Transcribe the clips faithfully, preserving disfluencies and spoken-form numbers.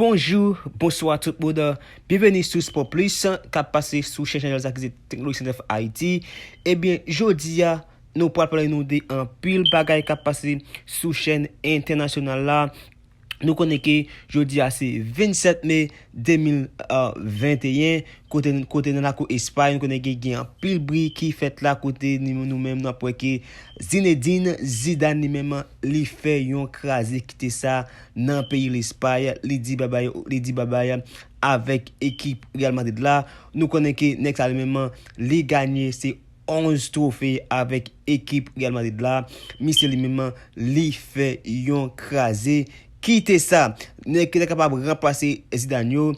Bonjou, bonswa tout moun. Byenveni sou Sport Plus k ap pase sou chèn chanèl sa ki se Teknoloji Center Haiti. Ebyen, jodi a, nou pral pale nou de anpil bagay k ap pase sou chèn entènasyonal la. Nou konnen ke jodi a se vennsèt me de mil venteyen, kote, kote nan lakou Espay, nou konnen ke gen anpil bri ki fèt la, kote nou, nou menm n ap wè ke Zinedine Zidane li menm li fè yon kraze kite sa nan peyi Lespay, li di babay, li di babay avèk ekip Real Madrid la. Nou konnen ke nèg sa li menm li ganye se onz twofe avèk ekip Real Madrid la. Misye li menm li fè yon kraze kite sa. Nèg ki ta kapab ranplase Zidane yo,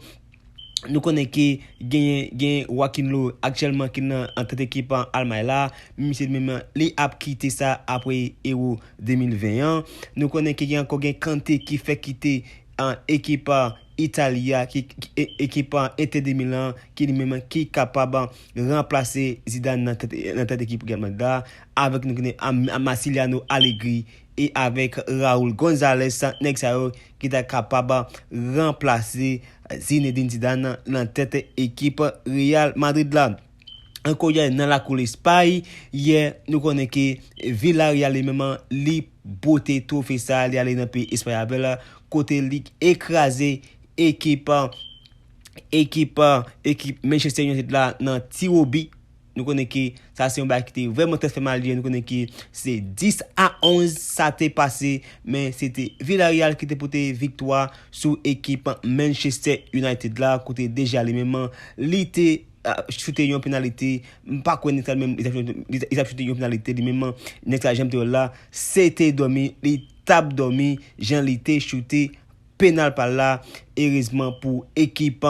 nou konnen ke genyen, genyen Joaquin Low aktyèlman ki nan, an tèt ekip Almay la. Misye li menm li ap kite sa apre Euro de mil ven an. Nou konnen ke gen ankò gen Kanté ki fè kite an ekip Itali a, ki, ki e- ekip Inter de Milan, ki li menm ki kapab ranplase Zidane nan tèt, nan tèt ekip Real Madrid la, avèk nou konnen Am- Massimiliano Allegri e avèk Raul Gonzalez, nèg sa yo ki ta kapab ranplase Zinedine Zidane nan tèt ekip Real Madrid la. Ankò yè nan lakou Lespay, yè nou konnen ke Villarreal li menm li pote twofe sa, li ale nan peyi Espay avè l, kote li ekraze ekip, ekip, ekip Manchester United la nan tiro bi. Nou konnen ke sa se yon bagay ki te vrèman trè fè mal, nou konnen ke se dis a onz sa te pase, men se te Villarreal ki te pote viktwa sou ekip Manchester United la, kote deja li menm li te a, choute yon penalite. M pa kwè nèg sa menm li t ap choute, li t ap choute yon penalite li menm, nèg sa janm te wè l la, se te dòmi li t ap dòmi, jan li te choute penal pa l la. Erezman pou ekip,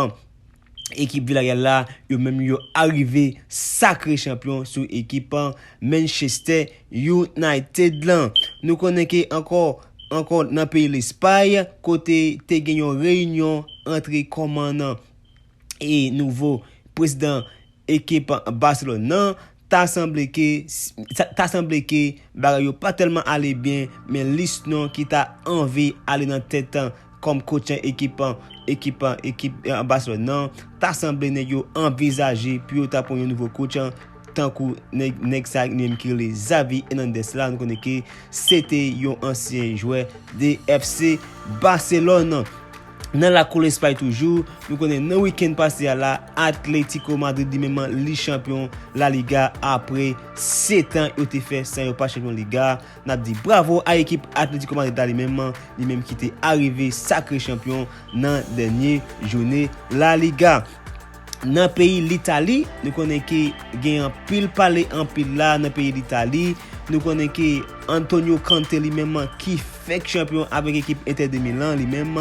ekip Villarreal la, yo menm yo arive sakre chanpyon sou ekip Manchester United lan. Nou konnen ke ankò, ankò nan peyi Lespay, kote te gen yon reyinyon antre kòmandan e nouvo prezidan ekip Barcelone nan, ta sanble ke, ta sanble ke bagay yo pa tèlman ale byen, men lis non ki ta anvi ale nan tèt kòm coach ekip, ekip, ekip Barcelone nan, ta sanble nèg yo anvizaje pou yo ta pran yon nouvo coach, tankou nèg, nèg sa li menm ki rele Xavi Hernandez la, nou konnen ke se te yon ansyen jwè de F C Barcelone. Nan lakou Lespay toujou, nou konnen nan wikenn pase a la, Atletico Madrid li menm li chanpyon La Liga apre sèt an yo te fè san yo pa chanpyon Liga. N ap di bravo a ekip Atletico Madrid la li menm, li menm ki te arive sakre chanpyon nan dènye jounen La Liga. Nan peyi Litali, nou konnen ke gen anpil pale anpil la nan peyi Litali. Nou konnen ke Antonio Conte li menm ki fèk chanpyon avèk ekip Inter de Milan, li menm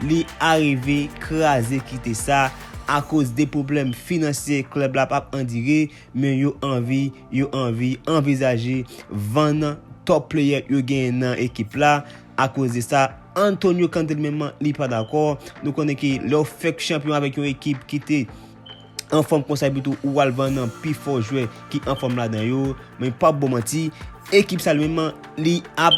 li arive kraze kite sa akoz de pwoblèm finansyè klèb la p ap andire, men yo anvi, yo anvi anvizaje vann top player yo genyen nan ekip la. Akoz de sa, Antonio Conte li menm li pa dakò. Nou konnen ke lè w fèk chanpyon avèk yon ekip ki te anfòm konsa epi tou ou al vann pi fò jwè ki anfòm ladan yo, men pa bon manti, ekip sa li menm li ap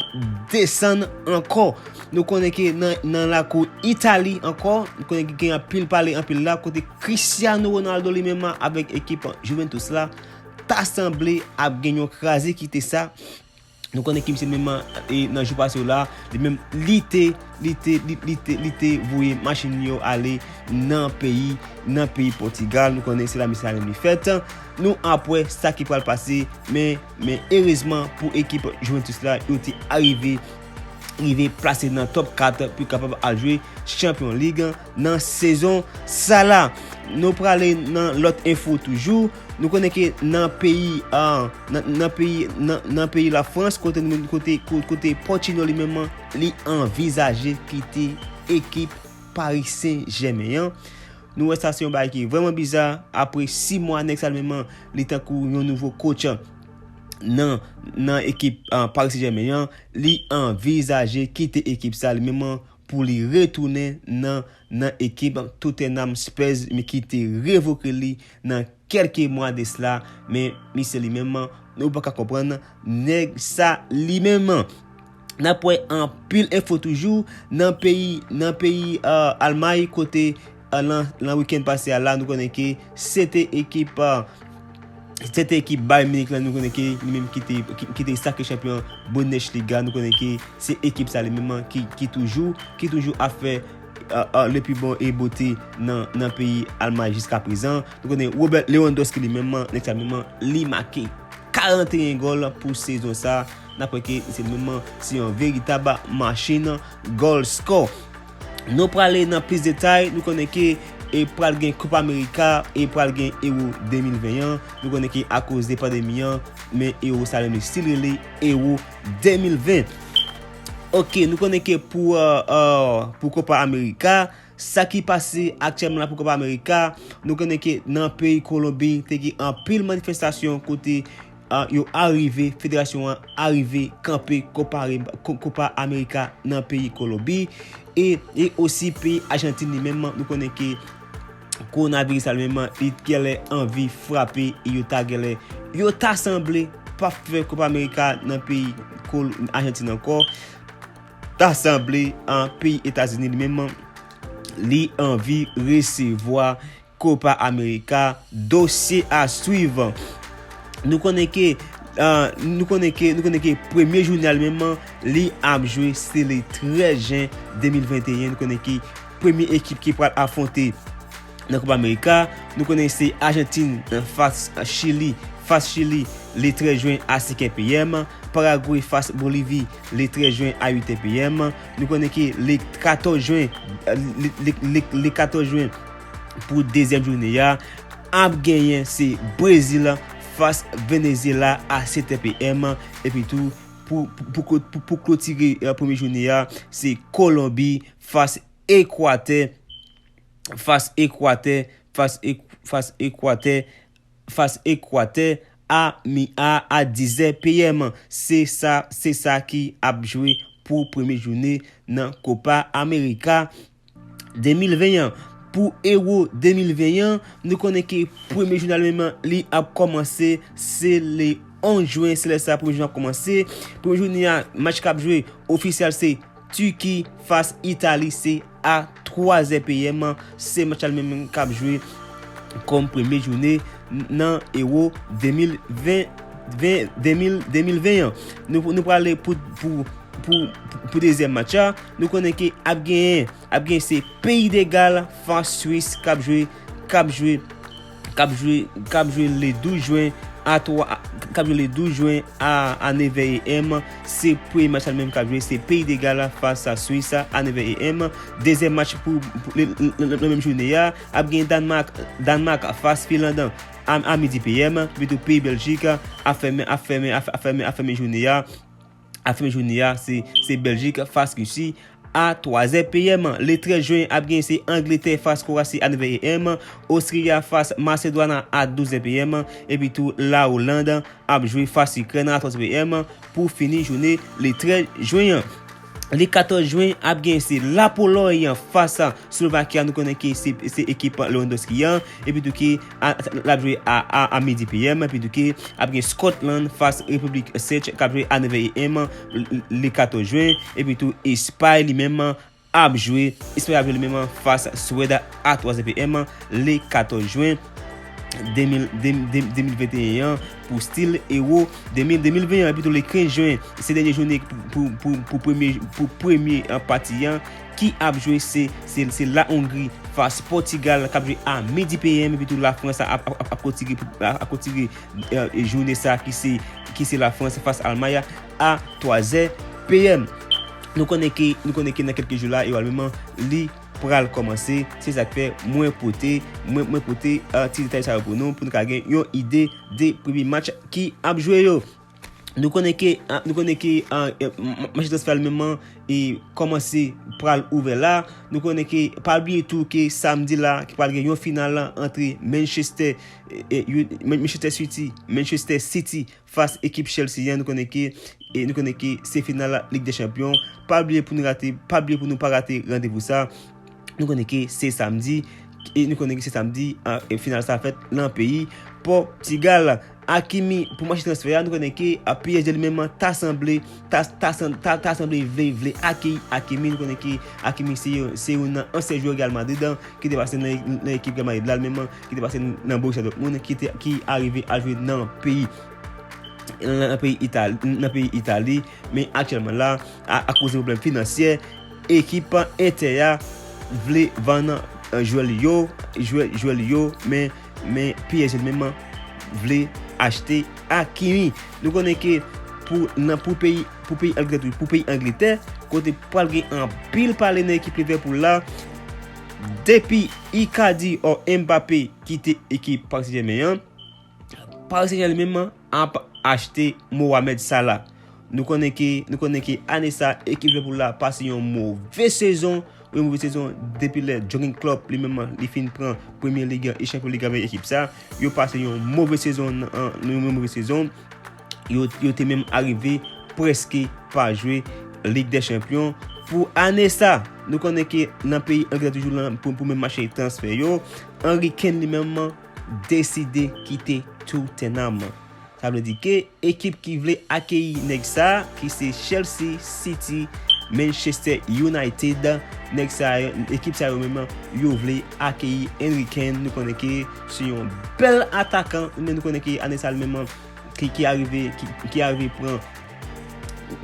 desann ankò. Nou konnen ke nan, nan lakou Itali ankò, nou konnen ke gen anpil pale anpil la kote Cristiano Ronaldo li menm avèk ekip Juventus la ta sanble ap gen yon kraze kite sa. Nou konnen ke misye menm e nan jou pase yo la, li menm li te, li te, li, li te, li te voye machin yo ale nan peyi, nan peyi Pòtigal. Nou konnen se la misye la menm li fèt. Nou ap wè sa ki pral pase, men, men erezman pou ekip Juventus la, yo te arive, rive plase nan top kat pou kapab al jwe Champion League nan sezon sa la. Nou prale nan lòt enfo toujou. Nou konnen ke nan peyi, ah, nan, nan peyi, nan, nan peyi Lafrans, kote nou, kote, ko- kote Pochettino li menm, li anvizaje kite ekip Paris Saint-Germain an. Nou wè sa se yon bagay ki vrèman biza. Apre sis mwa, nèg sa li menm, li tankou yon nouvo coach nan, nan ekip, ah, Paris Saint-Germain an. Li anvizaje kite ekip sa li menm pou li retounen nan, nan ekip Tottenham Spurs, men ki te revoke li nan kèlke mwa de sla. Men misye li menm, nou pa ka konprann nèg sa li menm. N ap wè anpil enfo toujou nan peyi, nan peyi, eh, Almay, kote, eh, nan, nan wikenn pase a la, nou konnen ke se te ekip, eh, se te ekip Bayern Munich la, nou konnen ke li menm ki te, ki, ki te sakre chanpyon Bundesliga, nou konnen ke se ekip sa li menm ki, ki toujou, ki toujou ap fè, eh, eh, le pi bon e bote nan, nan peyi Almay jiska prezan. Nou konnen Robert Lewandowski li menm, nèg sa menm, li make karanteyen gòl pou sezon sa. N ap wè ke se li menm, se yon veritab machin gòl skò. Nou prale nan plis detay, nou konnen ke e pral gen Copa America e pral gen Euro de mil ven an. Nou konnen ke akoz de pandemi an, men Euro sa menm li still rele Euro de mil ven. Ok, nou konnen ke pou, eh, eh, pou Copa America, sa ki pase aktyèlman la pou Copa America, nou konnen ke nan peyi Kolonbi, te gen anpil manifestasyon kote, eh, yo arive, federasyon an arive kanpe Copa, Co-, Copa America nan peyi Kolonbi. E, e osi peyi Ajantin li menm, nou konnen ke kowonaviris la li menm, li genlè anvi frape, e yo ta genlè, yo ta sanble p ap fè Copa America nan peyi Kol-, Ajantin ankò. Ta sanble, an, peyi Etazini li menm, li anvi resevwa Copa America, dosye a swiv. Nou konnen ke, eh, nou konnen ke, nou konnen ke premye jounen an li menm, li ap jwe, se le trèz jen de mil venteyen. Nou konnen ke premye ekip ki pral afwonte nan Copa America, nou konnen se Ajantin, eh, fas Chili, fas Chili, le trèz jen a senk è P M, Paragwe fas Bolivi, le trèz jen a uit è P M. Nou konnen ke le katòz jen, eh, le, le, le, le katòz jen pou dezyèm jounen an, ap genyen se Brezil fas Venezyela a sèt è P M, epi tou pou, pou, pou, pou, pou klotire, eh, premye jounen an, se Kolonbi fas Ekwatè, fas Ekwatè, fas Ek-, fas Ekwatè, fas Ekwatè a mi-, a, a diz è P M. Se sa, se sa ki ap jwe pou premye jounen nan Copa America de mil ven an. Pou Euro de mil ven an, nou konnen ke premye jounen an li menm, li ap kòmanse, se le onz jen, se lè sa premye jounen ap kòmanse. Premye jounen an, match k ap jwe ofisyèl se Tiki fas Itali, se a twa zè P M, se match la menm k ap jwe kòm premye jounen nan Euro de mil ven, ven, de mil, de mil ven an. Nou, nou prale pou, pou, pou, pou dezyèm match la. Nou konnen ke ap genyen, ap genyen se Pays de Galles fas Swis k ap jwe, k ap jwe, k ap jwe, k ap jwe le douz jen a twa, k ap jwe le douz jen a, a nèf è A M. Se premye match la menm k ap jwe, se Pays de Galles fas a Swis a nèf è A M. Dezyèm match pou, pou le, le, le, le menm jounen an, ap gen Dànmak, Dànmak fas Finland a, a midi P M, epi tou peyi Bèljik ap fèmen, ap fèmen, ap, ap fèmen, ap fèmen jounen an. Ap fèmen jounen an, se, se Bèljik fas Risi a twa zè P M. Le trèz jen ap gen se Angletè fas Kwowasi a nèf è A M, Ostriya fas Masedwàn a douz è P M, epi tou La Oland ap jwe fas Ikrèn a twa zè P M pou fini jounen le trèz jen an. Le katòz jen ap gen se Lapolòy fas Slovakia, nou konnen ke se, se ekip Lewandowski an, epi tou ke a, l ap jwe a, a, a midi P M, epi tou ke ap gen Scotland fas Repiblik Sèch k ap jwe a nèf è A M le katòz jen, epi tou Espay li menm ap jwe, Espay ap jwe li menm fas Swèd a twa zè P M le katòz jen de mil, de, de, de mil venteyen an pou stil Euro de mil, de mil ven an, epi tou le kenz jen, se dènye jounen pou, pou, pou, pou premye, pou premye, eh, pati an, ki ap jwe se, se, se La Hongrie fas Pòtigal k ap jwe a midi P M, epi tou Lafrans ap, ap, ap, ap kotire, ap, ap kotire, eh, jounen sa ki se, ki se Lafrans fas Almay a twa zè P M. Nou konnen ke, nou konnen ke nan kèlke jou la, e menm li pral kòmanse. Se sa k fè mwen pote, mwen, mwen pote, eh, ti detay sa yo pou nou, pou nou ka gen yon ide de premye match ki ap jwe yo. Nou konnen ke, ah, nou konnen ke, ah, eh, m-, m-, mache transfè a li menm an, e kòmanse pral ouvè la. Nou konnen ke, pa bliye tou ke samdi la, ki pral gen yon final la antre Manchester, eh, eh, yo, Man-, Manchester City, Manchester City fas ekip Chelsea an, nou konnen ke, e nou konnen ke se final la Lig dè Chanpyon. Pa bliye pou nou rate, pa bliye pou nou pa rate randevou sa. Nou konnen ke se samdi, e nou konnen ke se samdi, ah, e final sa fèt nan peyi Pòtigal. Hakimi, pou mache transfè a, nou konnen ke, a, P S G li menm ta sanble, ta, ta, san- ta, ta sanble vle, vle akeyi Hakimi. Nou konnen ke Hakimi se yo- se youn nan ansyen jwè Real Madrid, an, ki te pase nan, nan ekip Real Madrid la, li menm, an, ki te pase nan Borussia Dortmund, ki te, ki arive al jwe nan peyi, nan peyi Itali, nan peyi Itali. Men aktyèlman la, a- akoz de pwoblèm finansyè, ekip Inter a vle vann, an, jwè li yo, jwè, jwè li yo, men, men P S G li menm vle achte Hakimi. Nou konnen ke pou, nan, pou peyi, pou peyi Angletè, pou peyi Angletè, kote pral gen anpil pale nan ekip Liverpool la, depi Icardi or Mbappé kite ekip Paris Saint-Germain an, Paris Saint-Germain li menm ap achte Mohamed Salah. Nou konnen ke, nou konnen ke ane sa, ekip Liverpool la pase yon move sezon, yon move sezon depi lè Jurgen Klopp li menm li fin pran Premier League e Champions League avèk ekip sa. Yo pase yon move sezon, nan- an- yon move sezon. Yo, yo te menm arive prèske pa jwe Ligue des Champions pou ane sa. Nou konnen ke nan peyi Angletè toujou lan pou, pou menm mache transfè yo, Harry Kane li menm deside kite Tottenham. Sa vle di ke ekip ki vle akeyi nèg sa, ki se Chelsea, City, Manchester United, nèg sa yo, ekip sa yo menm, yo vle akeyi Harry Kane. Nou konnen ke se yon bèl atakan, men nou konnen ke ane sa li menm ki, ki arive, ki, ki arive pran,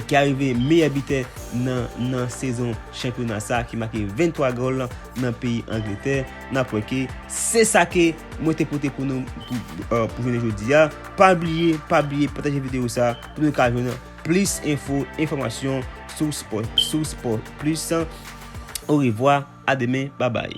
ki arive meyè bitè nan, nan sezon chanpyona sa, ki make venntwa gòl nan peyi Angletè. N ap wè ke se sa ke mwen te pote pou nou pou, euh, pou jounen jodi a. Pa bliye, pa bliye pataje videyo sa pou nou ka jwenn plis enfo, enfòmasyon sou spò, sou spò plis. Orevwa, a demen, babay.